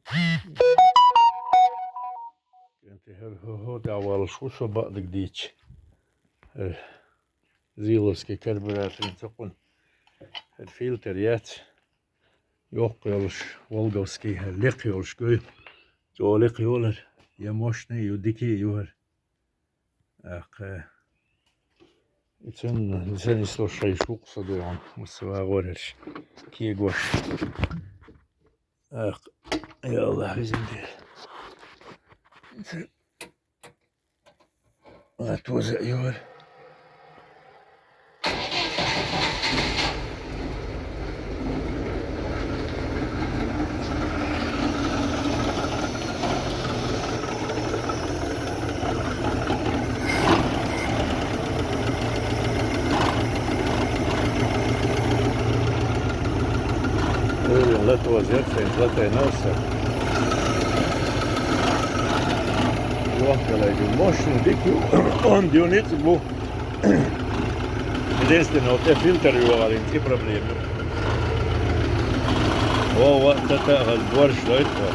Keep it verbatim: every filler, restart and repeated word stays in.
КӀентий хӀара хӀо-, хӀо тӀехвалаш ву со бакъдерг дийцича. ХӀара Зиловский карбюраторан цу къуна хӀара фильтр яц. Йоккха йолаш, Волговский, хӀара лекха йолаш гой. ЧӀоагӀа лекха йолар. Я мощный, я дикий ю хӀара. ТӀаккха, э, и цун, цун исло шай шукъ со дойгӀан, мусса вагӀораш, кегош. ТӀаккха, я Аллах, везем дер. Ла тоза юр. Öyle lat vaziyet, sen zaten nasıl? Yok, böyle bir motion, bir on unit bu. Единственное, вот я фильтр его говорю, и проблемы. О, вот это, борщ, что это?